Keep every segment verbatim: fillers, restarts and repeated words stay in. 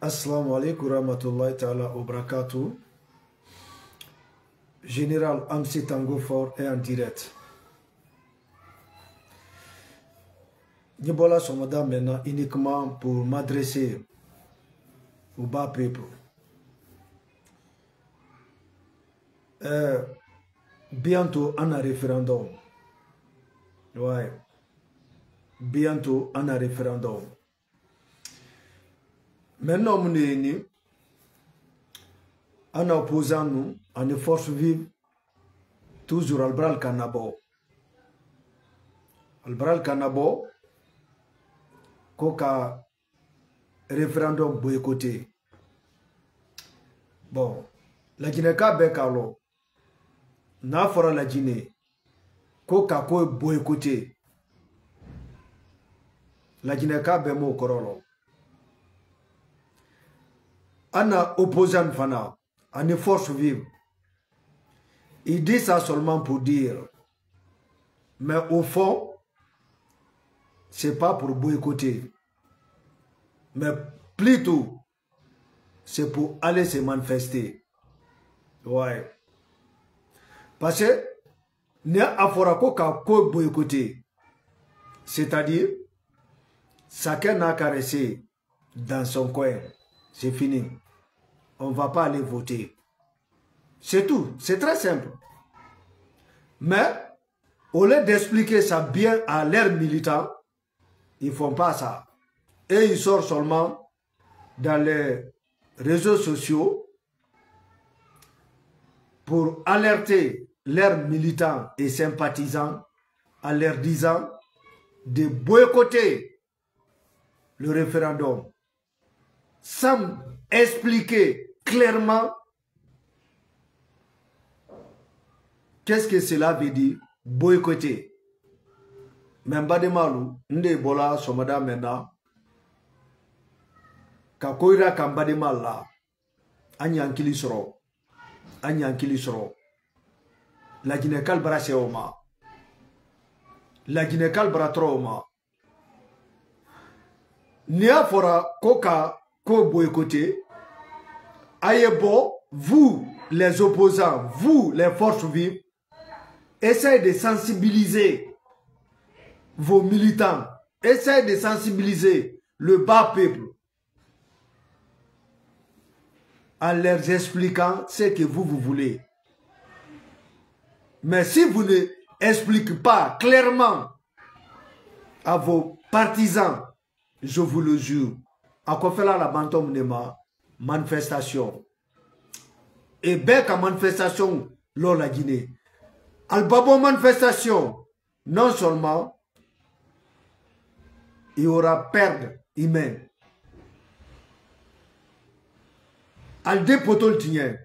Assalamu alaikum warahmatullahi taala wabarakatuh. Général Amsi Tango Fort est en direct. N bɔra sɔgɔmada maintenant uniquement pour m'adresser au bas peuple. Euh, bientôt on a référendum. Ouais. Bientôt on a référendum. Maintenant mu ne ni, an na opposant nu ani force vive, toujours ali bara ali kannabɔ. Ali bara ali kannabɔ ko ka référendum boycotter. Bon, lajinɛ ka bɛɛ ka lɔ. N'a fɔra lajinɛ ko ka ko boycotter, lajinɛ ka bɛɛ m'o kɔrɔ lɔ. An na opposant fana ani force vive, il dit ça seulement pour dire, mais au fond c'est pas pour boycotter, mais plutôt c'est pour aller se manifester. Ouais. Parce que ni a fɔra ko ka ko boycotter, c'est-à-dire chacun n'a qu'à rester dans son coin. C'est fini. On va pas aller voter. C'est tout. C'est très simple. Mais au lieu d'expliquer ça bien à leurs militants, ils font pas ça. Et ils sortent seulement dans les réseaux sociaux pour alerter leurs militants et sympathisants en leur disant de boycotter le référendum sans expliquer clairement qu'est-ce que cela veut dire, boycotter. Mais n bademaalu, n de bɔra sɔgɔmada maintenant ka koyira ka n bademaalu la. An ye hankili sɔrɔ, an ye hankili sɔrɔ. Lajinɛ ka ali bara se o ma. Lajinɛ ka ali bara tɔrɔ o ma. Ni a fɔra ko ka ko boycotter, a ye bɔ, vous les opposants, vous les forces vives, essayez de sensibiliser vos militants, essayez de sensibiliser le bas peuple en leur expliquant ce que vous, vous voulez. Mais si vous ne expliquez pas clairement à vos partisans, je vous le jure, a kɔfɛla la bantɔ mu ne ma manifestation. Et bɛɛ ka manifestation lɔ lajinɛ. Ali ba bɔ manifestation, non seulement il y aura perte humaine. Ali di potolu ti ɲɛ,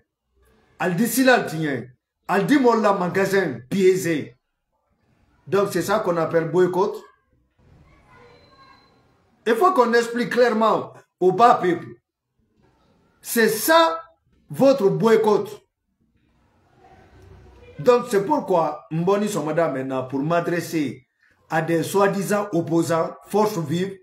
ali di silaalu ti ɲɛ, ali di moolu la magasin piéger. Donc c'est ça qu'on appelle boycott. Il faut qu'on explique clairement au bas peuple. C'est ça votre boycott. Donc c'est pourquoi n bɔni sɔgɔmada maintenant pour m'adresser à des soi-disant opposants, forces vives,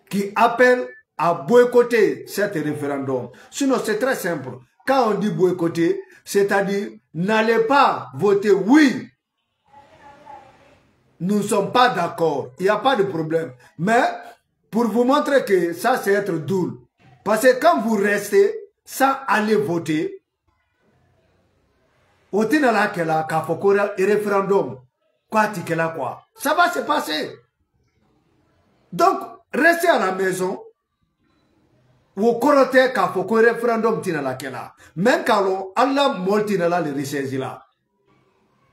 qui appellent à boycotter cet référendum. Sinon c'est très simple. Quand on dit boycotter, c'est-à-dire n'allez pas voter oui. Nous ne sommes pas d'accord. Il n'y a pas de problème. Mais pour vous montrer que ça, c'est être doux. Parce que quand vous restez sans aller voter, o ti na la kɛ la k'a fɔ ko ré-, référendum, ko a ti kɛ la quoi. Ça va se passer. Donc, restez à la maison. Wo kɔrɔ tɛ k'a fɔ ko référendum ti na la kɛ la. Mais k'a lɔn, ali la moolu ti na la le recherche la.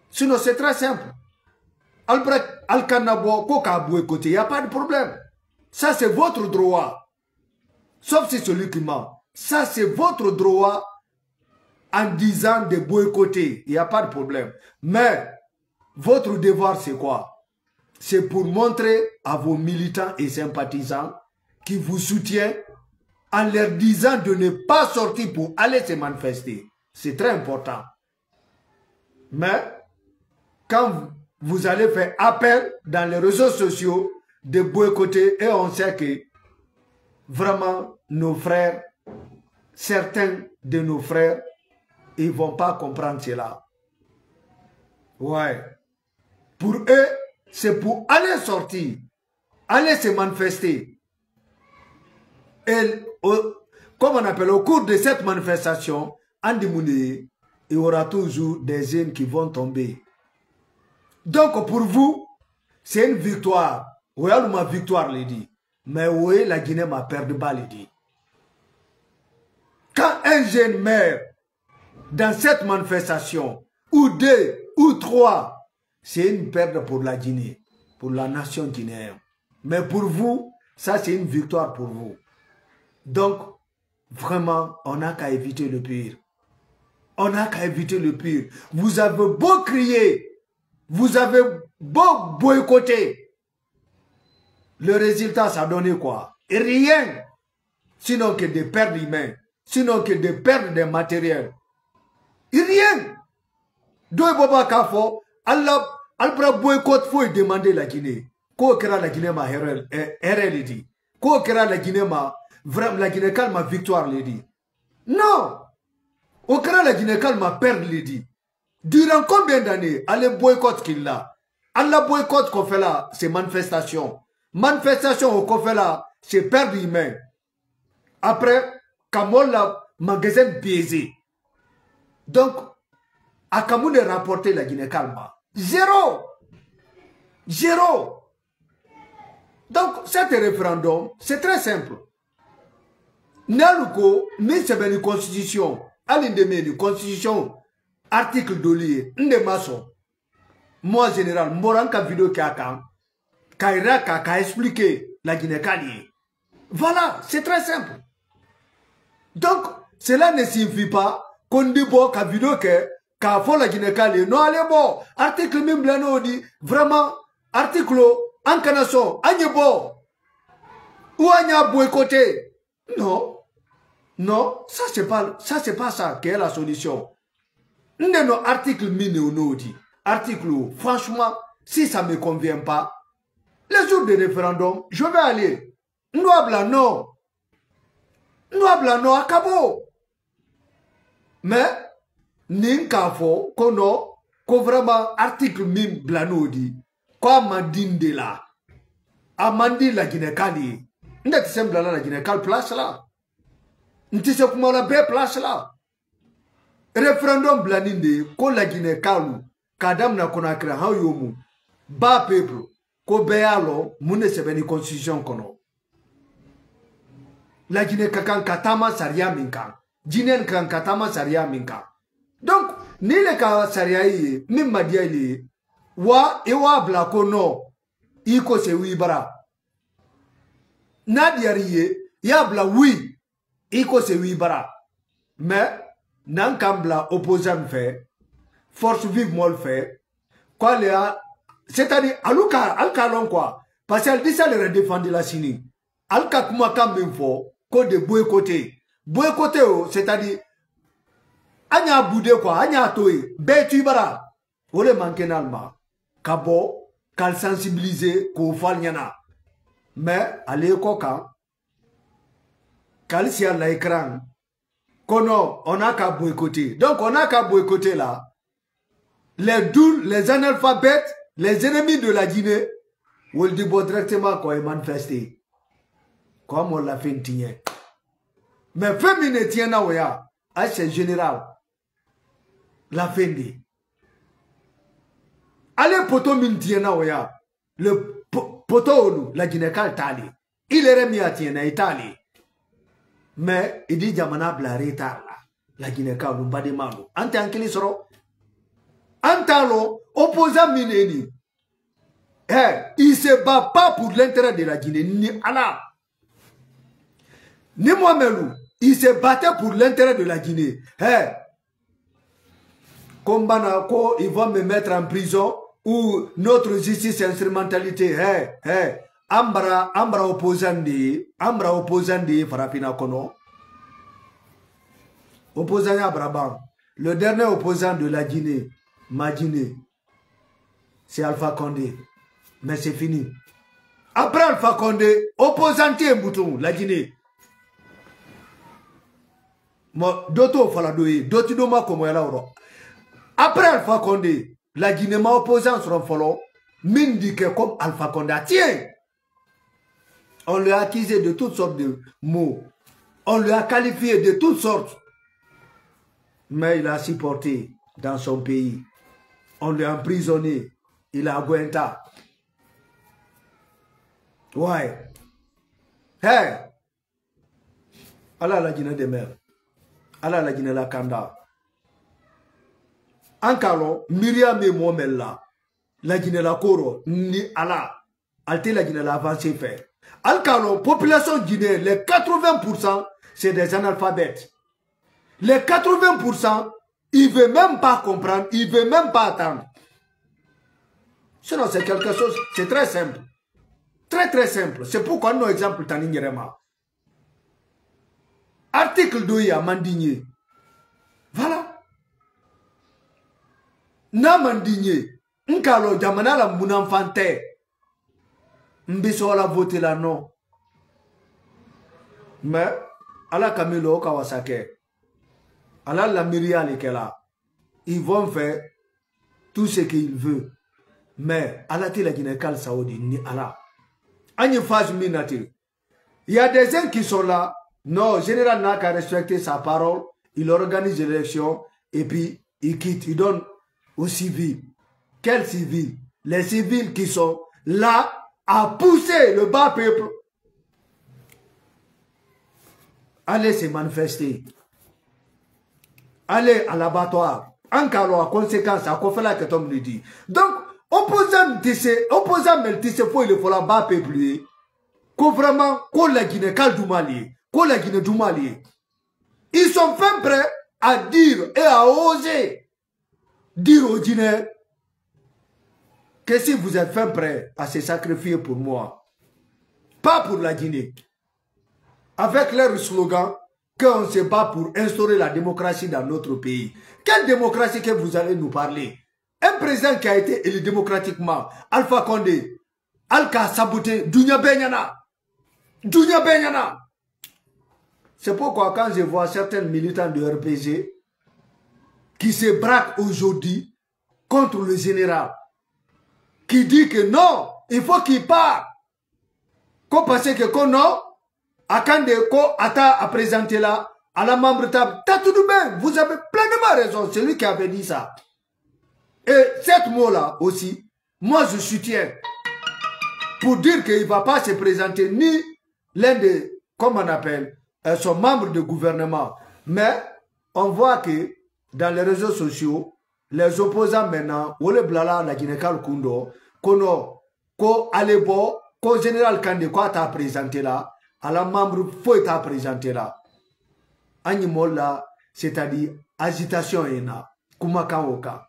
Sinon c'est très simple. Albrecht, ali kana bɔ ko k'a boycotter, il n'y a pas de problème. Ça c'est votre droit. Sauf si celui qui ment. Ça c'est votre droit en disant de boycotter, il n'y a pas de problème. Mais votre devoir c'est quoi? C'est pour montrer à vos militants et sympathisants qui vous soutiennent en leur disant de ne pas sortir pour aller se manifester. C'est très important. Mais quand vous allez faire appel dans les réseaux sociaux de boycotter, et on sait que vraiment nos frères certains de nos frères, ils vont pas comprendre cela. Ouais. Pour eux, c'est pour aller sortir, aller se manifester. Et au, comme on appelle, au cours de cette manifestation, Andy Mounier, il y aura toujours des jeunes qui vont tomber. Donc, pour vous, c'est une victoire. Oui, ma victoire, lady. Mais oui, la Guinée m'a perdu bas, lady. Quand un jeune meurt dans cette manifestation, ou deux, ou trois, c'est une perte pour la Guinée, pour la nation guinéenne. Mais pour vous, ça c'est une victoire pour vous. Donc, vraiment, on n'a qu'à éviter le pire. On n'a qu'à éviter le pire. Vous avez beau crier, vous avez beau boycotter, le résultat, ça donne quoi? Rien. Sinon que des pertes humaines, sinon que des pertes de matériel. Rien. Doo i booba ka fo, alla, albra boycott fo i demande la Guinée. Ko kera la Guinée ma here, eh, here le di. Ko kera la Guinée ma, vraiment, la Guinée kalma victoire le di. Non. O kera la Guinée kalma perdre le di. Durant combien d'années? Allez boycott qu'il a. Alla boycott qu'on fait là, c'est manifestation. Manifestation au qu'on fait là, c'est perdre humain. Après, Kamol la magasin biaisé. Donc, à Kamoun est rapporté la Guinée calme. Zéro. Zéro. Donc, cet référendum, c'est très simple. Naluko, mi sebeni constitution, alinde meni constitution, article dolier, nde maso. Moi, général, mboran ka vidéo ki akan, ka iraka, ka expliquer la Guinée kali. Voilà, c'est très simple. Donc, cela ne signifie pas qu'on dit bon, ka vidéo ke, k'a fo la Guinée kali. Non, allez bon, article min blanodi, vraiment, article, an kana so, an ye bon. Ou an y'a boycotté. Non. Non, ça c'est pas, ça c'est pas ça qui est la solution. Nde no article mine ou nodi. Article, franchement, si ça me convient pas, les jours de référendum, je vais aller. Ndwabla non. Ndwabla non, akabo. Mais, nin k'a fo, ko non, ko vraiment article min blanodi, ko a mandinde la. A mandi la Guinée kali. Nde ti sembla la Guinée kali place la. Nti se kuma la be place la. Référendum blaninde, ko la Guinée kalu, ka damna Conakry han yomu. Ba peuple, ko be yalo, mune sebeni constitution kono. La Guinée ka kan ka taama sariya min kan. Guinée ka kan ka taama sariya min kan. Donc, ni le ka sariya ye, min ma diya le ye, wa, e wa bla ko non, i ko se wi bara. N'a diyari ye, y'a bla wi, i ko se wi bara. Mais, nan kan bla opposant fɛ, force vive mol fɛ, quoi le a, c'est-à-dire, alu ka, al ka lon quoi. Parce que al disa le défendre la sini. Al ka kuma kan min fo, ko de boycotter. Boycotter o, c'est-à-dire, an y'a bouder quoi, an y'a toye, bɛɛ t'i bara. O le man kɛ n'al ma, ka bɔ, k'al sensibiliser, k'o fɔ al ɲɛna. Mais, ale kɔ kan, k'al si a la écran, ko non, on n'a qu'à boycotter. Donc, on n'a qu'à boycotter là. Les douls, les analphabètes, les ennemis de la Guinée, will di bɔ directement k'o ye manifester. Ko a mɔ la fin tiɲɛ. Mais fɛn min ne tiɲɛna o ya, a c'est général. La fin de. Ale poto min tiɲɛna o ya, le po-, poto olu, la Guinée kali t'ale. I le yɛrɛ min a tiɲɛna, i t'ale. Mais, i di jamana bila retard la. La Guinée kali, n badenma don. An tɛ an kelen sɔrɔ. An t'a lɔn, opposant min ye nin. Hey, il se bat pas pour l'intérêt de la Guinée, ni Ala. Ni Mohamed Lou, il se battait pour l'intérêt de la Guinée. Hey, Kombana, ko, ils vont me mettre en prison ou notre justice instrumentalité. Hey, hey. Ambra, ambra opposant de, ambra opposant de Farafina kono. Opposant ya braban. Le dernier opposant de la Guinée, ma Guinée, c'est Alpha Condé. Mais c'est fini. Après Alpha Condé, opposant ye mutu, la Guinée. Mo doo ti o fala doo ye doo ti doo ma komoyala woro. Après alpha konde, la guinée ma opposant sɔrɔ fɔlɔ. Min di ke comme alpha konde a tiɲɛ. On lui a accusé de toutes sortes de mots. On lui a qualifié de toutes sortes. Mais il a supporté dans son pays. On lui a emprisonné. Il a aguenta. Ouais. Hey. Ala la guinée demeure. Ala la guinée la kanda. An kalo miriam ye moo mɛn la la guinée la koro ni ala. Ali te la guinée la avancé fɛ. Ali kalo population guinée les quatre-vingts pour cent, c'est des analphabètes. Les quatre-vingts pour cent, il veut même pas comprendre, il veut même pas attendre. Sinon c'est quelque chose, c'est très simple. Très très simple. C'est pourquoi nos exemples tani n yɛrɛ ma. Article doo ye a man di n ye. Voilà. N'a man di n ye, n k'a lɔn jamana la munanfan tɛ. N bi sɔɔla vote la non. Mais ala ka mi lɔ o ka wasa kɛ. Ala la miiriya le kɛla. Ils vont faire tout ce qu'il veut. Mais ala ti la jina kal saudi ni ala. An ye phase min na te. Il y a des gens qui sont là. Non, général n'a qu'à respecter sa parole. Il organise l'élection et puis il quitte, il donne aux civils. Quels civils? Les civils qui sont là à pousser le bas peuple. Allez se manifester. Allez à l'abattoir. An k'a lɔn a conséquence a kɔfɛla kɛ tɔ min di. Donc opposant tɛ se, opposant mɛn tɛ se foyi le fɔla bas peuple ye. Ko vraiment ko la guinée kal duma le ye, ko la guinée duma le ye. Ils sont fin prêts à dire et à oser dire aux Guinéens que si vous êtes fin prêts à se sacrifier pour moi, pas pour la Guinée, avec leur slogan qu'on se bat pour instaurer la démocratie dans notre pays. Quelle démocratie que vous allez nous parler? Un président qui a été élu démocratiquement, Alpha Condé, ali k'a saboter duɲa bɛɛ ɲɛna. Duɲa bɛɛ ɲɛna. C'est pourquoi quand je vois certains militants de R P G qui se braquent aujourd'hui contre le général, qui dit que non, il faut qu'il parte. Ko parce que ko non, a kande ko a t'a présenter la, a la membre t'a, t'a tout de même, vous avez pleinement raison, c'est lui qui avait dit ça. Et cette mot là aussi, moi je soutiens pour dire qu'il va pas se présenter ni l'un des, comme on appelle, euh, son membre de gouvernement. Mais on voit que dans les réseaux sociaux, les opposants maintenant, o le bilala la Guinée kal kundo, kono ko ale bɔ, ko général kande ko a t'a présenter la, a la membre foyi t'a présenter la. An ye moo la, c'est-à-dire agitation ye na kumakan o kan.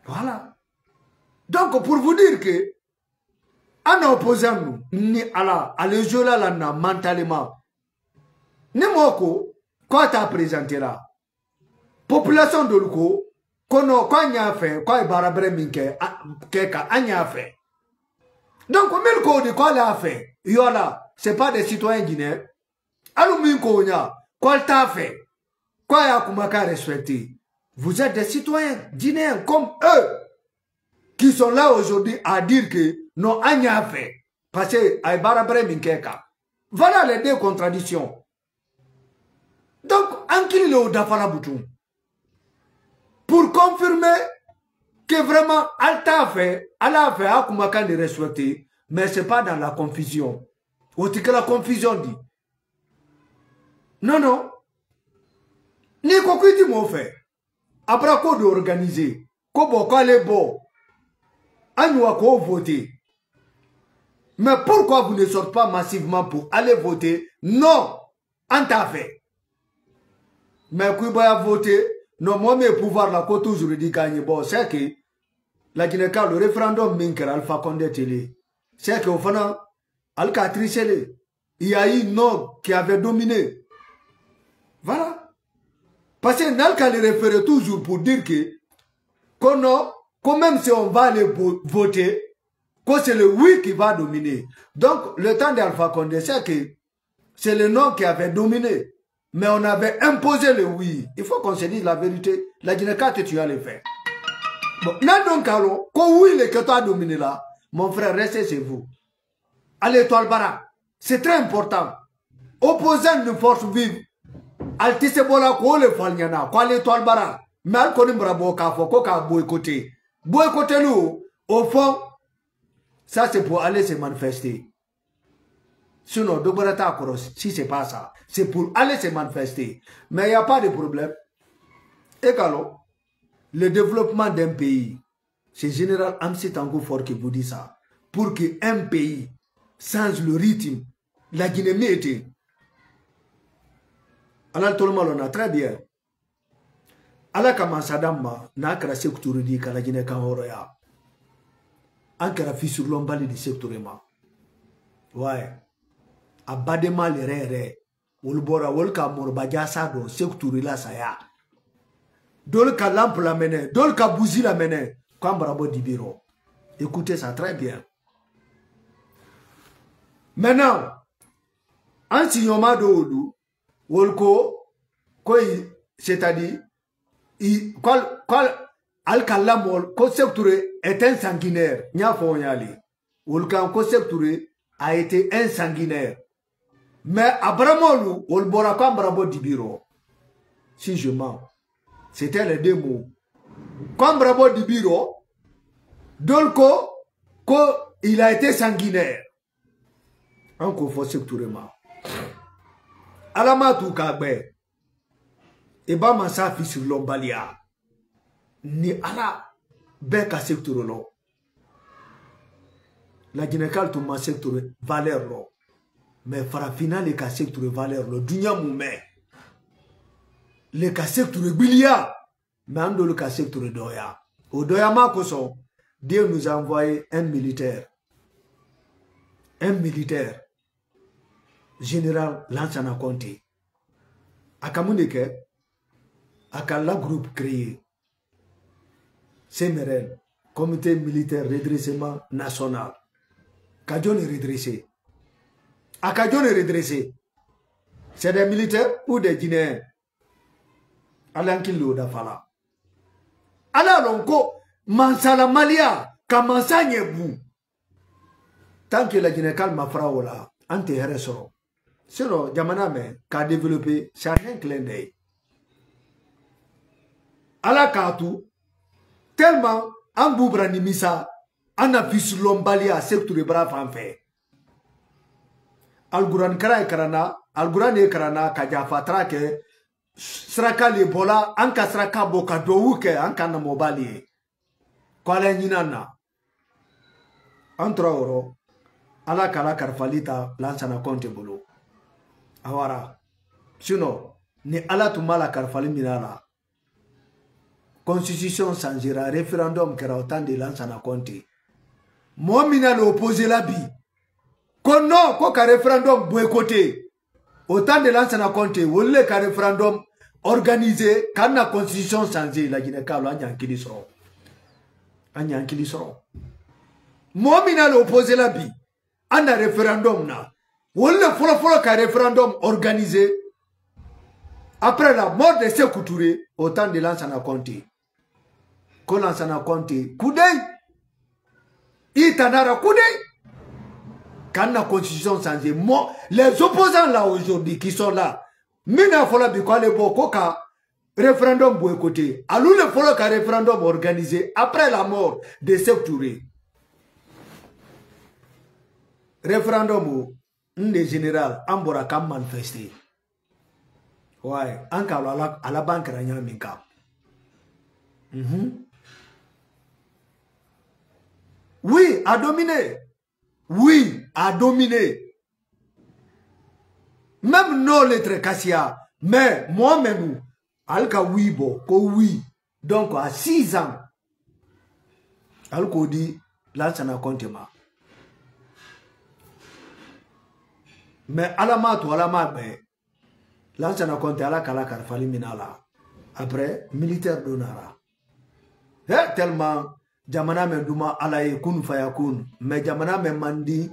Voilà. Donc pour vous dire que an na opposant nu ni ala ale jola la na mentalement. Ni moo ko ko a t'a présenter la, population dolu ko, ko non, ko a ɲaa fɛ, ko a ye baara bɛrɛ min kɛ, kɛ ka a ɲaa fɛ. Donc mil ko di ko ale a fɛ, yola, c'est pas des citoyens guinéens. Alu min ko ɲa, ko ali t'a fɛ, ko a y'a kuma ka respecter. Vous êtes des citoyens guinéens comme eux qui sont là aujourd'hui à dire que non, a ɲaa fɛ, parce que a ye baara bɛrɛ min kɛ ka. Voilà les deux contradictions. Donc an kili le o dafala butun pour confirmer que vraiment ali t'a fɛ, ali a fɛ a kumakan de respecter, mais c'est pas dans la confusion. O ti kɛla confusion di. Non non. N'i ko ko i ti moo fɛ, a bara ko de organiser ko bɔ ko ale bɔ, an ɲuwa ko voter. Mais pourquoi vous ne sortez pas massivement pour aller voter non? An t'a fɛ. Mais kuy bɔya voter non, moo min ye pouvoir la ko toujours di k'a ɲɛ bɔ c'est que la Guinée ka le référendum min kɛra Alpha Condé tele, c'est que o fana ali k'a tricher le. Il y a eu non qui avait dominé. Voilà. Parce que n'ali ka le référer toujours pour dire que ko non, ko même si on va aller voter, ko c'est le oui qui va dominer. Donc le temps d'Alpha Condé c'est que c'est le non qui avait dominé. Mais on avait imposé le oui. Il faut qu'on se dise la vérité. Lajinɛ k'a tɛ tuya le fɛ. Bon, n'a dɔn k'a lɔn ko oui le kɛtɔ a domine la, mon frère, restez chez vous. Allez to ali bara. C'est très important. Opposant ni force vive. Ali tɛ se bɔ la k'o le fɔ ali ɲɛna ko allez to ali bara. Mais ali kɔni bara bɔ k'a fɔ ko k'a boycotter. Boycotter lu, au fond, ça c'est pour aller se manifester. Sinon dɔ bɔra t'a kɔrɔ. Si c'est pas ça, c'est pour aller se manifester. Mais il y a pas de problème. E k'a lɔn, le développement d'un pays, c'est général Amsi Tanko Fort qui vous dit ça. Pour que un pays change le rythme, la Guinée mérite. Ala toloma lɔn na très bien. Ala ka mansadan ma n'a kɛra Sékou Touré di ka Lajinɛ kan hɔrɔnya. An kɛra fisurulɔnbali di Sékou Touré ma. Ouais. A badenma yɛrɛ yɛrɛ, wolu bɔra wolu ka Moriba Jaasa dɔn Sékou Touré la saya. Dolu ka lampe lamɛnɛ, dolu ka buzi lamɛnɛ, ko an bara bɔ dibi rɔ. Écoutez ça très bien. Maintenant, an siɲɔma dɔw wolu wolu ko, ko i, c'est-à-dire i, ko ali ka lamɔ ko Sékou Touré est un sanguinaire, n y'a fɔ o ɲaali. Wolu kan ko Sékou Touré a été un sanguinaire. Mais a baramoolu wolu bɔra ko an bara bɔ dibi rɔ. Si je mens, c'était les deux mots. Ko an bara bɔ dibi rɔ. Dolu ko, ko il a été sanguinaire. An k'o fɔ Sékou Touré ma. Ala m'a tu k'a gbɛ. I b'a ma sa fisirilɔnbaliya. Ni Ala bɛɛ ka Sékou Touré lɔn. Lajinɛkal tun ma Sékou Touré valeur lɔn. Mais farafinna le ka Sékou Touré valeur lɔn. Duniya mun mɛn le ka Sékou Touré gbiliya. Mais an dolu ka Sékou Touré dɔɔya. O dɔɔyamaa kosɔn, Dieu nous a envoyé un militaire. Un militaire, général Lansana Conté. A ka mun de kɛ? A ka la groupe créé, C M R N, Comité Militaire Redressement National. Ka jɔni redresser? A ka jɔni redresser? C'est des militaires ou des Guinéens? Ala n killi o dafa la. Ala lɔn ko mansalamaliya ka mansa ɲɛ bu. Tant que Lajinɛkal ma fara o la, an tɛ hɛrɛ sɔrɔ. Sinon jamana mɛn k'a développer, c'est en un clin d'œil. Ala k'a tu, tellement an b'u bara nimisa, an na fisilɔnbaliya Sékou Touré bara fan fɛ. Alquran karan ye karan na, Alquran ye karan na ka jafa tara kɛ, saraka le bɔla, an ka saraka bɔ ka duwawu kɛ an ka namɔba le ye. Ko Ala ye ɲinɛ an na. An tora o rɔ, Ala ka la kalifali ta Lansana Conté bolo. A wara. Sinon ni Ala tun b'a la kalifali min a la, constitution changera, référendum kɛra au temps de Lansana Conté. Mɔgɔ min na le opposé la bi, ko non, ko ka référendum boycotter. Au temps de Lansana Conté, wolu le ka référendum organiser, ka na constitution changer, Lajinɛkal, an ye an kili sɔrɔ. An ye an kili sɔrɔ. Mɔgɔ min na le opposé la bi, an na référendum na, wolu le fɔlɔfɔlɔ ka référendum organiser après la mort de Sékou Touré, au temps de Lansana Conté. Ko Lansana Conté, kudɛyi, i tanara kudɛyi, ka na constitution changer. Mɔ, les opposants là aujourd'hui qui sont là, min n'a fɔlɔ bi ko ale bɔ ko ka référendum boycotter, alu le fɔlɔ ka référendum organiser après la mort de Sékou Touré. Référendum o, n de général, an bɔra ka manifester. Wayi, an k'a lɔn a la, a laban kɛra ɲaamin kan. Mhm. Oui, a dominé. Oui, a dominé. Même non lettre kasiya, mais mɔgɔ mɛnu, ali ka oui bɔ ko oui. Donc à six ans, ali k'o di Lansana Conté ma. Mais Ala m'a to, Ala m'a gbɛ. Lansana Conté, Ala ka la kalifali min a la, après militaire dɔ nara. He, tellement jamana mɛn duma Ala ye kun fayakun, mais jamana mɛn man di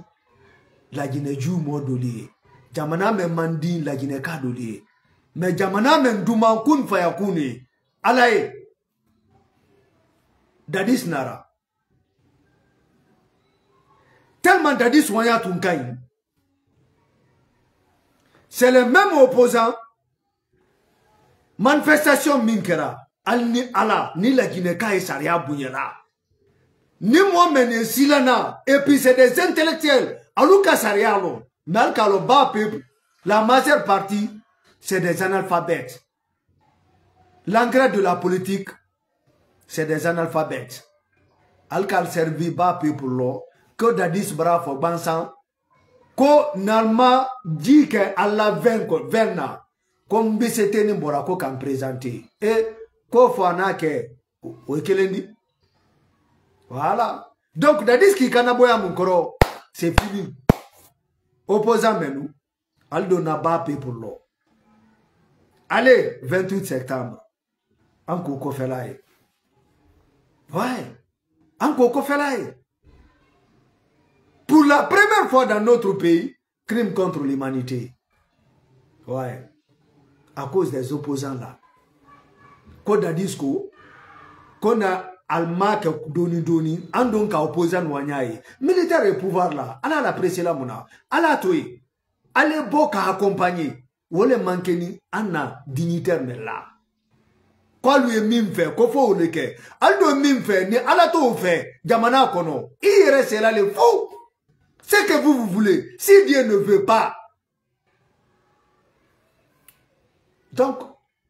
Lajinɛ juumɔ dolu ye, jamana mɛn man di Lajinɛka dolu ye. Mais jamanaa meŋ dumaa kun faya kun ye ala ye dadis nara. Tellement dadis waɲaa tun ka ɲi. C'est le même opposant. Manifestation meŋ kɛra, ali ni ala ni lajinɛ ka ye sariya buɲɛ la, ni moo meŋ ye silana et puis c'est des intellectuels, alu ka sariya loŋ. Mais ali ka loŋ ba peuple, la majeure partie, c'est des analphabètes. L'engrais de la politique, c'est des analphabètes. Ali ka ali servi ba peuple loŋ. Ko dadis bara fo gbansaŋ ko nalima jii ke ala vingt ko vingt na, ko n be se teni bora ko ka n présenter e ko fo a na ke o ye kelen di. Voilà. Donc dadis ki kana boya mun koro, c'est fini. Opposant menu, ali donna ba peuple loŋ. Allez, vingt-huit septembre, an ko kofela ye. Ouais. An ko kofela ye. Pour la première fois dans notre pays, crime contre l'humanité. Ouais. À cause des opposants là. Ko dadis ko, ko na alima ke doni doni, an don ka opposant waɲa ye. Militaire et pouvoir là, ala la presse la muna, ala to ye. Ale bo ka accompagner. Wo le manke ni an na dignitaire meŋ la. Ko alu ye meŋ fɛ, ko fo wo le kɛ. Alu do meŋ fɛ, ni ala to fɛ, jamana kono, i yɛrɛ sela le fo. Ce que vous, vous voulez, si Dieu ne veut pas. Donc,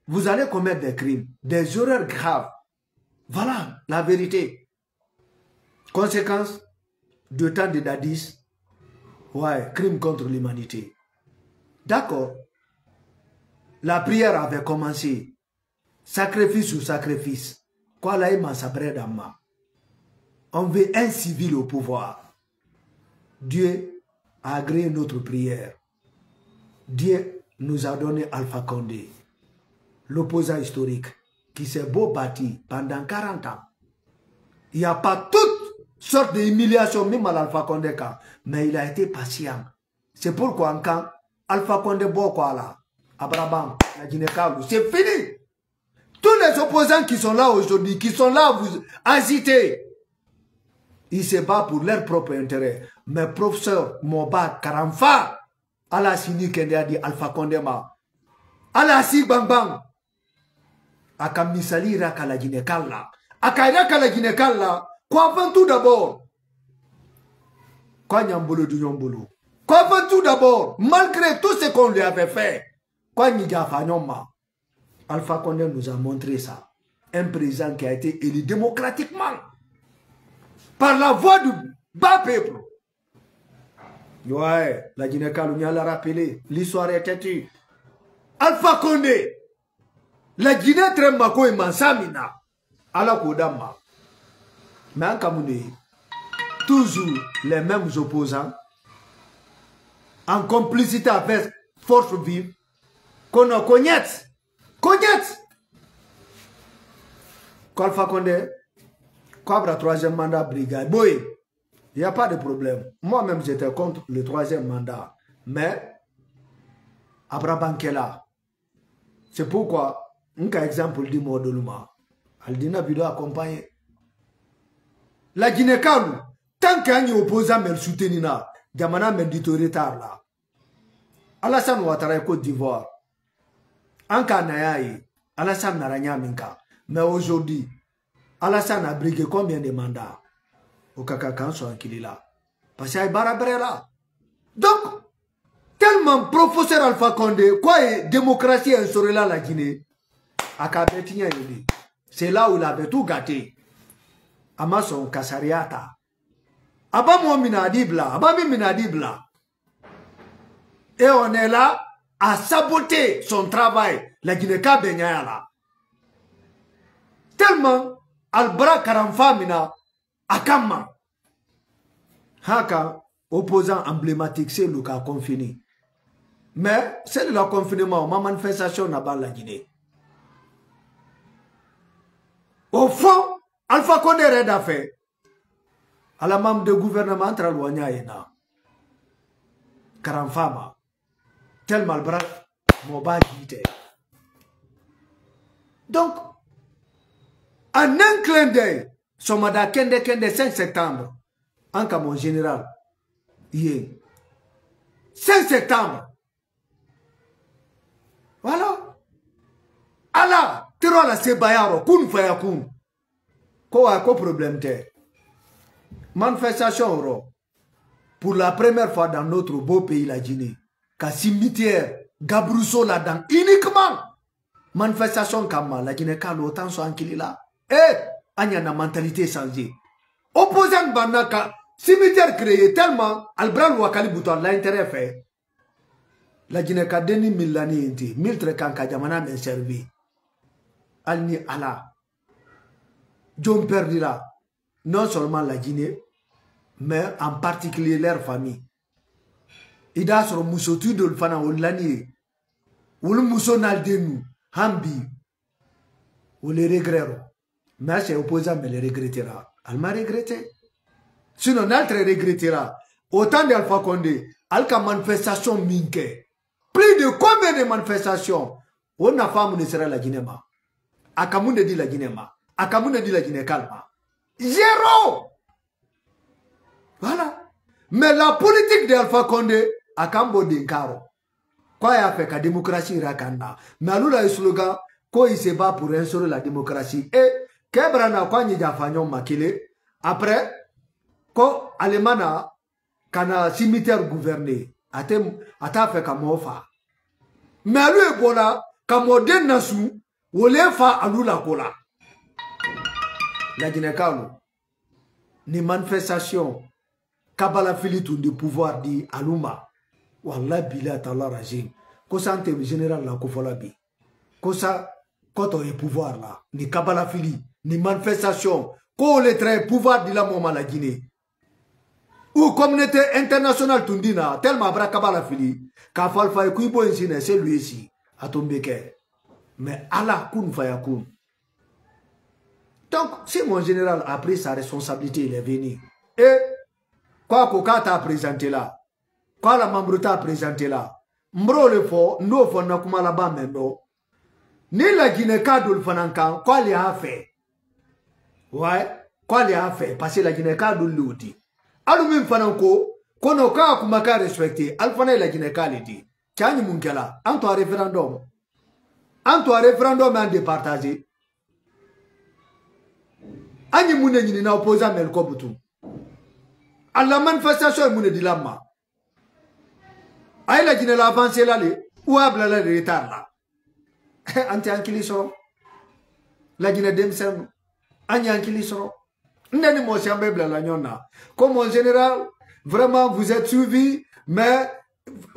vous allez commettre des crimes, des erreurs graves. Voilà la vérité. Conséquence de tant de dadis, ouais, crime contre l'humanité. D'accord. La prière avait commencé. Sacrifice ou sacrifice. Ko ala ye mansa brɛ d'a ma. On veut un civil au pouvoir. Dieu a agréé notre prière. Dieu nous a donné Alpha Condé, l'opposant historique, qui s'est beau battu pendant quarante ans. Il n'y a pas toutes sortes d'humiliations, même à l'Alpha Condé, mais il a été patient. C'est pourquoi, quand Alpha Condé boko à la Abraham, la Guinée, c'est fini. Tous les opposants qui sont là aujourd'hui, qui sont là à vous agiter, ils se battent pour leur propre intérêt. Mais professeur Moba Karamfa, ala si ni kende a di Alpha Condé ma. Ala si gbangban. A ka misali yira ka la Guinée kalla. A ka yira ka la Guinée kalla. Ko avant tout d'abord, ko a ɲa n bolo duɲɔ n bolo. Ko avant tout d'abord, malgré tout ce qu'on lui avait fait, ko a ɲi ja fa ɲɔgɔn ma. Alpha Condé nous a montré ça. Un président qui a été élu démocratiquement par la voix du bas peuple. Ouais, la Guinée kalu ɲa la rappeler, l'histoire est têtue. Alpha Condé, la Guinée très mako ye mansa min na, ala k'o d'a ma. Mais an ka mun de ye? Toujours les mêmes opposants en complicité avec force vive. Ko non, ko ɲet, ko ɲet. Ko Alpha Condé, ko a bira troisième mandat brigade boy. Il n'y a pas de problème. Moi-même, j'étais contre le troisième mandat. Mais, Abraham Kela, c'est pourquoi, n ka exemple di moo dolu ma, ali dina vidéo accompagné. La Guinée kalu, tant que an ye opposant mel soutenir na, jamana mel di to retard la. Alassane Ouattara ye Côte d'Ivoire. An ka na ya ye, Alassane nara ɲa min ka. Mais aujourd'hui, Alassane a brigué combien de mandats? O ka ka kan sɔn kili la. Parce que a ye baara bɛrɛ la. Donc, tellement professeur Alpha Condé, quoi, est démocratie instaurée là, la Guinée, a ka bɛ tiɲɛ ye de. C'est là où il avait tout gâté. A ma sɔn ka sariya ta. A ba mɔgɔ min na a di bila, a ba min min na a di bila. Et on est là à saboter son travail. La Guinée ka bɛ ɲa ya la. Tellement ali bara karamfa min na a kama. Haka opposant emblématique c'est le cas confiné. Mais c'est le confinement, ma manifestation na ba la Guinée. Au fond, Alpha Condé yɛrɛ da fɛ, ala membre de gouvernement an tara luwa ɲa ye na karamfa ma. Tellement bara mɔɔ b'a jii tɛ. Donc, en un clin d'œil, somada kende kende cinq septembre, an ka moo général ye cinq septembre. Voilà. Ala tiro la sebayaaro kun faya kun. Ko wa ko problème te. Manifestation ro, pour la première fois dans notre beau pays la Guinée, ka cimetière gabruso la dan uniquement. Manifestation kamma la Guinée ka lo tan so an kili la. Eh, an ya na mentalité changé. Opposant banna ka cimetière créé tellement albral wakali buto la intérêt fait. La Guinée ka deni mille lani inti mille très kan ka jamana men servi. Al ni ala. Jon perdira non seulement la Guinée, mais en particulier leur famille. I da soro muso tu dol fana wol lani ye. Wol muso nal denu hambi. Wol regrero. Mais c'est opposant mais le regrettera. Al ma regretter. Sinon nal très regrettera. Au temps d'Alpha Condé, al ka manifestation minke. Plus de combien de manifestations? Wo nafa mun ne sera la Guinée ma? A ka mun ne di la Guinée ma? A ka mun ne di la Guinée kalma? Zéro. Voilà. Mais la politique de Alpha Condé a kan bo denkaro. Ko a ya fe ka démocratie ira kan na mais alu la slogan ko il se bat pour instaurer la démocratie et kebra na ko a nyi jafa nyom makile. Après ko alemana kana cimetière gouverner ate ata fe ka moo fa. Mais alu e bola ka moo den na su wole fa alu la kola. La Guinée kalu ni manifestation kabala fili tundi pouvoir di aluma. Wallahi billahi taala razim. Ko sante général la ko fola bi. Ko sa koto ye pouvoir la ni kabala fili ni manifestation ko le très pouvoir di la moma la Guinée. U communauté internationale tundi na tellement abra kabala fili ka falfa ku ibo insine c'est lui si atombe ke. Mais ala kun faya kun. Donc si mon général a pris sa responsabilité il est venu et ko a ko ka ta présenté la ko a la membre ta présenté la. Mbro le fo ndo fo na kuma la ba mendo. Ni la Guinée ka dol fanan kan ko ali a fe. Ouais. Ko ali a fe parce que la Guinée ka dol ludi. Alu min fanan ko kono ka kuma ka respecté al fana la Guinée ka le di. Cani mun kela anto a référendum. Anto a référendum an départagé. An yi mun ne nyini na opposant mel ko butu. Alla manifestation mun ne di lamma. Ay la Guinée la avancé la le ou a bla la retard la. An te an kili soro. La Guinée dem sen an yi an kili soro. Nde ni moo si an be bla la nyonna comme en général vraiment vous êtes suivi mais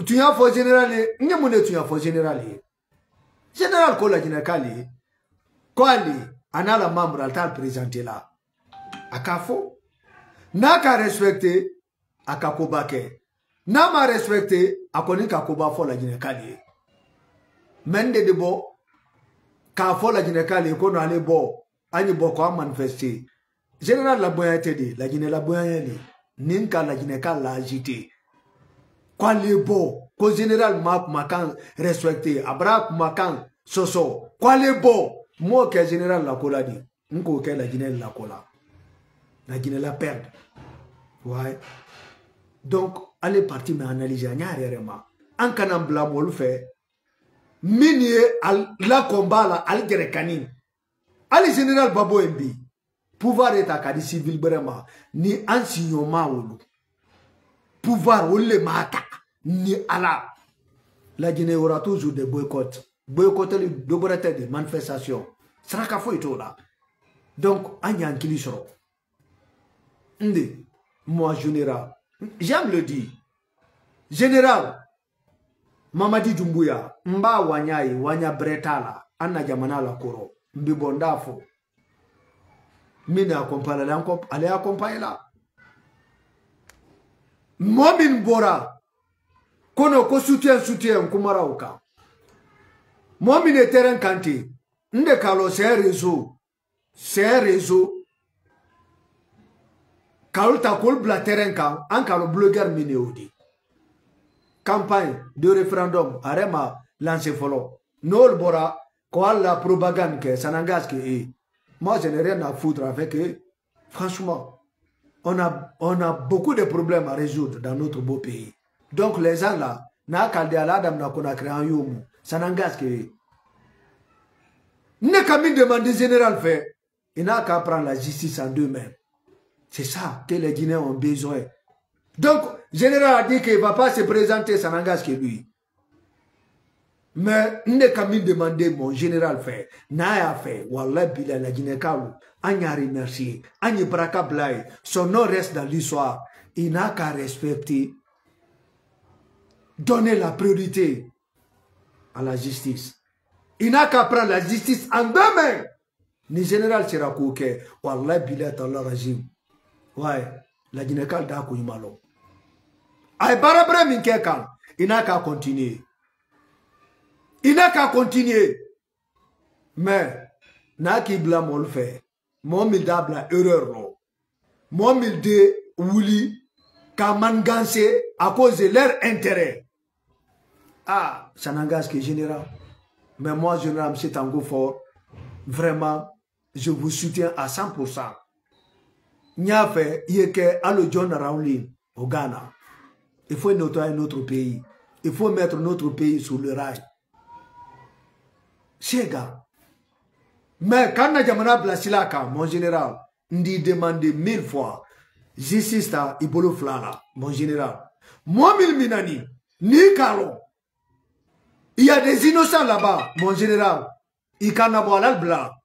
tu ya fo général ye nge mun ne tu ya fo général ye. Général ko la Guinée kali ko ali ana la membre al ta présenté la. A ka fo na ka respecté. A ka koba ke na ma respecté a ko ni ka koba fo la Guinée kali ye. Men de de bo ka fo la Guinée kali ye ko no ale bo. An yi bo ko a manifesté général la bonya te de la Guinée la bonya ye le. Ni ka la Guinée ka la agité. Ko ale bo ko général ma kuma kan respecté abra kuma kan soso ko ale bo. Moo ke général la ko la di n ko ke la Guinée la ko la. La Guinée la perd. Ouais. Donc ale parti me analyser a nya rere ma an kana bla molu fe. Min ye al la combat la al gere kanin. Ali général babo en bi pouvoir eta kadi civil brema ni an signoma wolu. Pouvoir wolle mata ni ala. La Guinée aura toujours des boycotts. Boycott li doborete de manifestation. Saraka fo itola. Donc an yan kili soro. Nde moi général j'aime le dire général Mamadi Dumbuya mba wanya ye wanya bretala an na jamana la koro mbi bonda fo. Min accompagne la ale accompagne la momin bora kono ko soutien soutien kumara uka momin e terrain kante nde kalo c'est réseau c'est réseau kalo ta kol bla terrain kan an kalo blogueur mine odi campagne de référendum arema lancer folo nol bora ko alla propagande ke sanangas ke e. Moi je n'ai rien à foutre avec eux. Franchement, on a beaucoup de problèmes à résoudre dans notre beau pays. Donc les gens là n'a ka al de ala adam na ko na créer un yomu sanangas ke e. Ne ka min demander général fait, il n'a qu'à prendre la justice en deux mains. C'est ça que les Guinéens ont besoin. Donc général a dit qu'il va pas se présenter sanangas ke lui. Mais n ne ka min demander mon général fait n'a ya fait wala bila la Guinée kalu. An ya remercier an ye baraka blaye. Son nom reste dans l'histoire. Il n'a qu'à respecter, donner la priorité à la justice. Il n'a qu'à prendre la justice en deux mains. Ni général sera ko kɛ wala bila ta la régime. Ouais. La Guinée kalu da ko imalo. Ay bara bara min kɛ kan. Il n'a qu'à continuer. Il n'a qu'à continuer. Mais n'a k'i bila moolu fɛ. Moo mil da bila erreur lo. Moo mil de wuli ka manganse à cause de leur intérêt. Ah, ça n'engage que général. Mais moi général monsieur Tanko Fort, vraiment je vous soutiens à cent pour cent. N y'a fait i ye kɛ alo John Rawlings au Ghana. Il faut nettoyer notre pays. Il faut mettre notre pays sur le rail. Sega. Mais ka n na jamana bila sila kan mon général, n di demande mille fois. Justice ta i bolo fila la mon général. Moo mil minani ni kalo. Il y a des innocents là-bas mon général. I kana bo alal bla.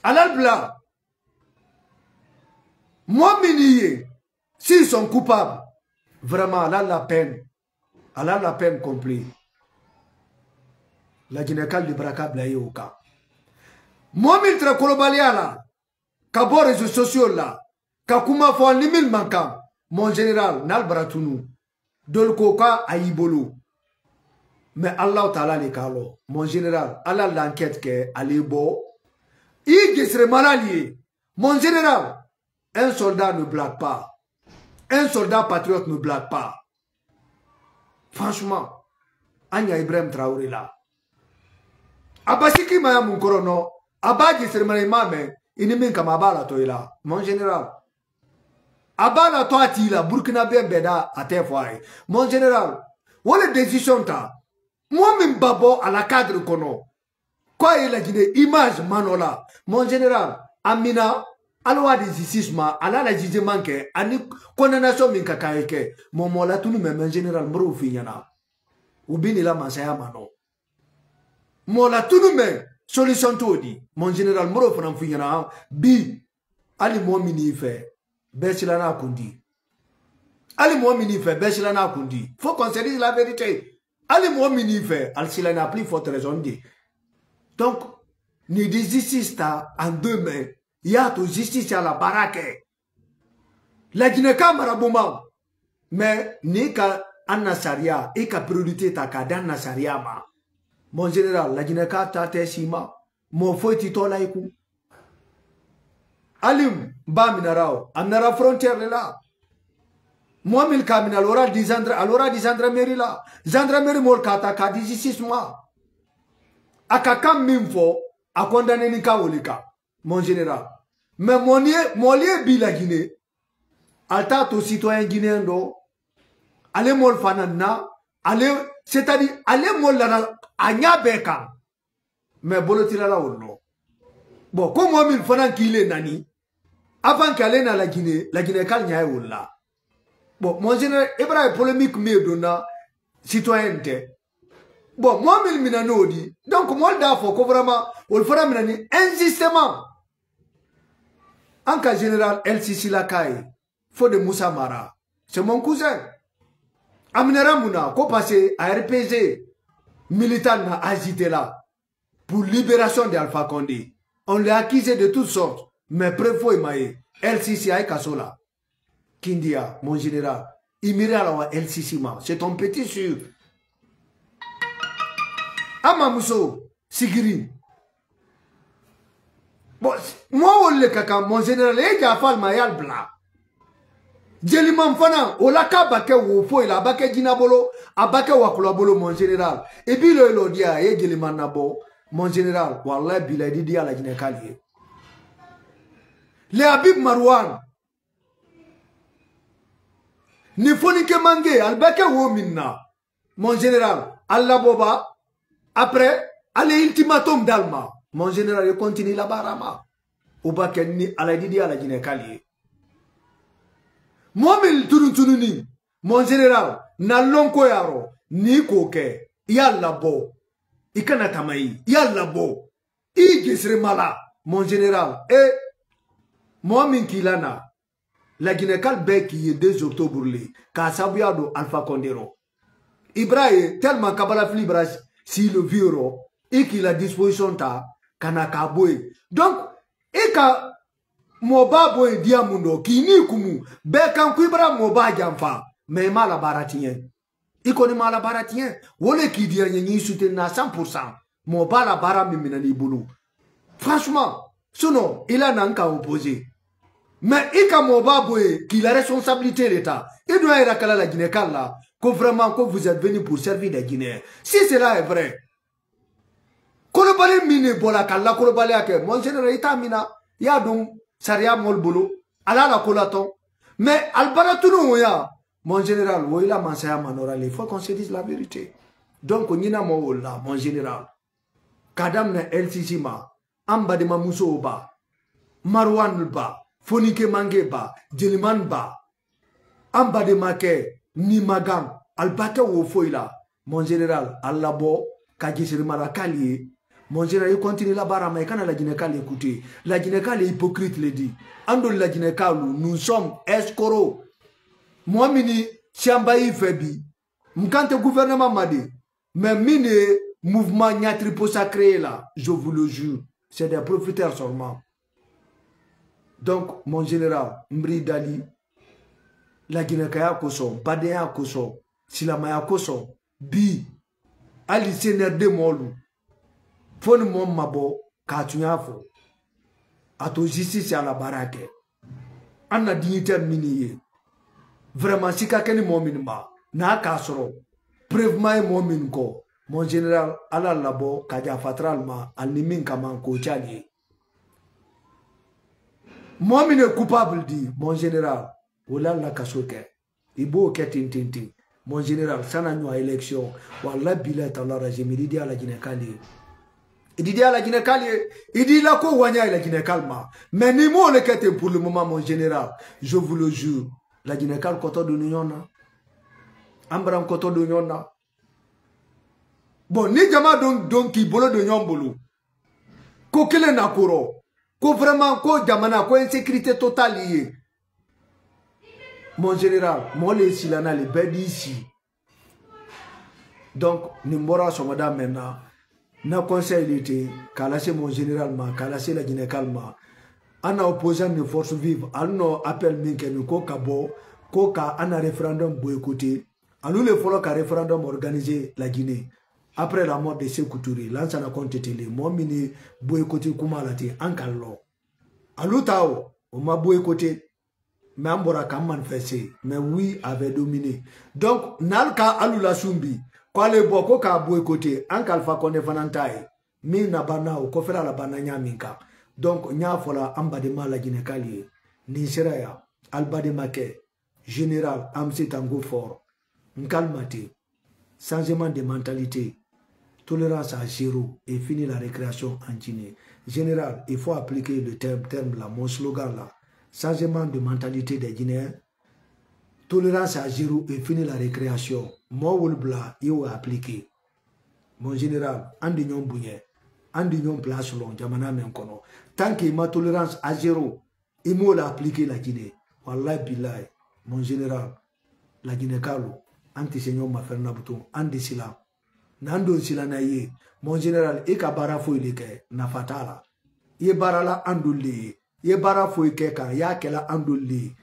Alal bla. Moo mini ye. S'ils sont coupables, vraiment alal la peine. Alal la peine complet. La Guinée kalu di baraka bla ye o kan. Moo mil tara kolobaliya la ka bo réseaux sociaux la ka kuma fo ni mil mankan. Mon général nal bara tunu. Dolu ko ka a y'i bolo. Mais allahu taala le k'a lɔ. Mon général ala l'enquête kɛ ale bɔ. I gesere malal ye. Mon général, un soldat ne blague pas. Un soldat patriote ne blague pas. Franchement, an ya ibrahim traoré la. A ba siki maya mun kɔrɔ nɔ. A ba gesere mala i ma mɛ. I ni min kama a b'a la tɔ i la mon général. A b'a la to a t'i la burkina bɛɛ bɛɛ da a tɛ fɔ a ye. Mon général, wo le décision ta. Moo min ba bɔ a la cadre kɔnɔ ko a ye lajine image manɔ la. Mon général, a mina ala wa di justice ma a la la jugement kɛ ani condamnation min ka kan ye kɛ. Mɔ mɔ la tunu mɛ, mon général, morow fi ɲɛna. U bi ni la masaya manɔ. Mɔ la tunu mɛ, solution t'o di. Mon général, morow fana fi ɲɛna bi. Ali moo min y'i fɛ, bɛɛ sila n'a kundi. Ali moo min y'i fɛ, bɛɛ sila n'a kundi. Faut qu'on se dise la vérité. Ali moo min y'i fɛ, ali sila n'a plus forte raison de. Donc ni di justice ta en deux mains, y'a to justice y'a la baara kɛ. Lajinɛ ka mara bonbaw. Mais ni ka an na sariya i ka priorité ta k'a da na sariya ma. Mon général, lajinɛ ka ta tɛ si ma. Moo foyi ti tɔ la i kun. Alim ba minara o a minara frontière de la. Moo min ka mina a lora di zandra a lora di zandra meri la. Zandra meri mol ka ta ka di justice ma. A ka kam min fo a condamné ni ka woli ka. Mon général, mais mon ye mol ye bi la guinée. Al ta to citoyen guinéen do. Ale mol fanan na. Ale c'est à dire ale mol la a nya be kan. Mais bolo tilala wonno. Bon ko moo min fanan kile nani. Avant que ale na la guinée la guinée kal ɲa ye wolla. Bon mon général ibrahim polémique mi ye donna. Citoyenne tɛ. Bon moo min mina n'o di donc moolu daa fo ko vraiment wolu fana mina ni insistement. An ka général lcc la kaayi fo de musa mara c'est mon cousin. A minara mun na ko parce que a rpg militant na agité la pour libération de alpha condé. On l'a accusé de toutes sortes mais preuve foyi ma ye. Lcc a ye kaso la. Kindiya mon général, i miiri a la wa lcc ma c'est ton petit sûr. A ma muso sigiri. Bon moo wolu le ka kan mon général ye jaafa alima ye ali bula. Jeliman fana o la ka ba kɛ wo foyi la a ba kɛ jina bolo. A ba kɛ wakula bolo mon général. I bi lo i lo diya ye jeliman na bɔ. Mon général, wallahi billahi, i di di a la jinekaali ye. Le habib marwan, ni foninke mange ali be ke wo min na, mon général, ali la boba. Après, ali ye ultimatum dal ma, mon général, i continue la barama. U ba ke ni ala i di di a la jinekaali ye. Moo min tunun tununi, mon général, na lonko yaro ni ko ke, i ye a labo. I kana tamayi, i ye a labo. I jesiri mala, mon général, e moo min kila na, la jinekal be ki ye deux octobre le, ka sabuya do alpha condero. Ibra ye tellement kabala fili ibra, si le viro, i kila disposition ta, kana ka boye. Donc, i ka moo baa boyi diya mundo kii nii kumu, bee kaŋ ku i bara moo baa janfa. Mais i maa la baara tiɲɛ. I koni maa la baara tiɲɛ. Wo le kii diya ɲɛ ɲii suteni na cent pour cent. Moo baa la baara min minani i bulu, franchement, sinon i la na n ka opposé. Mais i ka moo baa boyi kii la responsabilité le ta, i duŋ a yira kala la jinekal la, ko vraiment ko vous êtes venu pour servir de jinɛ. Si cela est vrai, kolobali min ne bola ka lakolobaliya ke, mon général, i ta mina, i ye a dun sariya mol bolo, ala la kola ton. Mais albara tunu wo ya, mon général, wo i la mansaya manora le, faut qu'on se dise la vérité. Donc ɲina mo wo la, mon général, ka damina lcc ma, an badima muso ba, marwan ba, fonike mange ba, jeliman ba, an badima ke, ni magan, albake wo foyi la. Mon général, alla bo ka jisiri mara kali ye. Mon général, i continue la bara ma, i kana la jine kali écouter. La jine kali hypocrite le di. Ando la jine kalu, nous sommes escrocs. Moi mini siamba i febi. Mkante gouvernement made. Mais mini mouvement nyatri pour ça créer là, je vous le jure, c'est des profiteurs seulement. Donc mon général, mbri dali, la jine kaya koso, badeya koso, silamaya koso, bi, ali sener de molu, fo ni mo mabo, ka tuɲa fo, a to justice a la barake. An na dignitaire mini ye, vraiment sika keni mo mini ma, na ka soro preuve ma ye mo mini ko, mon général, ala labo ka ja fatral ma, al ni min kaman ko cali ye. Moo min ye coupable di, mon général, wo le a la kaso ke. I be wo ke tin tin tin. Mon général, sana ɲoo a élection, walla billahi talla razim, i di di a la jine kali ye. I di di a la jine kali ye. I di la ko waɲa i la jine kali ma. Mais ni moo le ke tin pour le moment, mon général, je vous le jure, la jine kali koto duni ɲoo na. An bara n koto duni ɲoo na. Bon, ni jama don don k'i bolo don ɲɔgɔn bolo, ko kelen na koro, ko vraiment ko jamana ko insécurité totale ye. Mon général, moo le ye silana le bɛɛ d'i si. Donc nin bɔra sɔgɔmada mɛn na, na conseil le te k'a lase mon général ma, k'a lase la jine kali ma. An na opposant ni force vive, an nɔ appel min kɛ nin ko ka bɔ, ko ka an na référendum boycotter. Alu le fɔlɔ ka référendum organisé la Guinée, après la mort de Sékou Touré, Lansana Conté télé, moo min ye boycotter kuma la ten, an ka lɔ. Alu ta wo, o ma boycotter, mais an bɔra ka manifester, mais oui avait dominé. Donc n'al ka alu la sumbi, ko ale bɔ ko ka boycotter, an ka Alpha Condé fana ta ye. Min na banna o kɔfɛla la banna ɲaamin kan. Donc n y'a fɔ la, an badenma la Guinée kali ye, nin sera ya, al badenma kɛ, général, an bɛ se tango fort. N kalima ten. Changement de mentalité. Tolérance à zéro et fini la récréation en Guinée. Général, il faut appliquer le terme, terme là, mon slogan là. Changement de mentalité des Guinéens. Tolérance à zéro et fini la récréation. Moo wolu bula i wo appliquer. Mon général, an di ɲɔgɔn bonya, an di ɲɔgɔn place lɔn jamana min kɔnɔ. Tant que i ma tolérance à zéro, i m'o la appliquer la Guinée. Wallahi billahi, mon général, la Guinée kaalu, an ti se ɲɔgɔn ma fɛn na buton, an di sila. N'an don sila na ye, mon général, i ka baara foyi le kɛ, nafa t'a la. I ye baara la an dolu le ye. I ye baara foyi kɛ kan, i y'a kɛla an dolu le ye.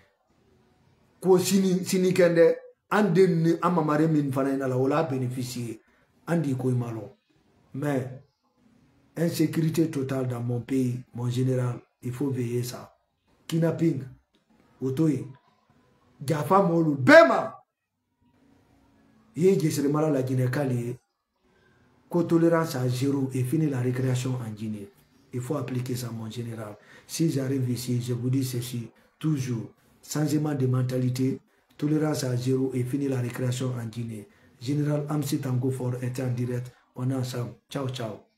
Ko sini, sini kɛndɛ, an den ni an mamare min fana ye na la, o la bénéficier. An di ko i ma lɔn. Mais insécurité totale dans mon pays, mon général, il faut veiller ça. Kidnapping, o to yen. Jafa moolu bɛɛ ma. I ye jesiri mara la Guinée kali ye. ko tolérance à zéro et fini la récréation en Guinée. Il faut appliquer ça, mon général. Si j'arrive ici, je vous dis ceci, toujours, changement de mentalité, tolérance à zéro et fini la récréation en Guinée. Général Amsi Tango Fort était en direct. On est ensemble. Ciao, ciao.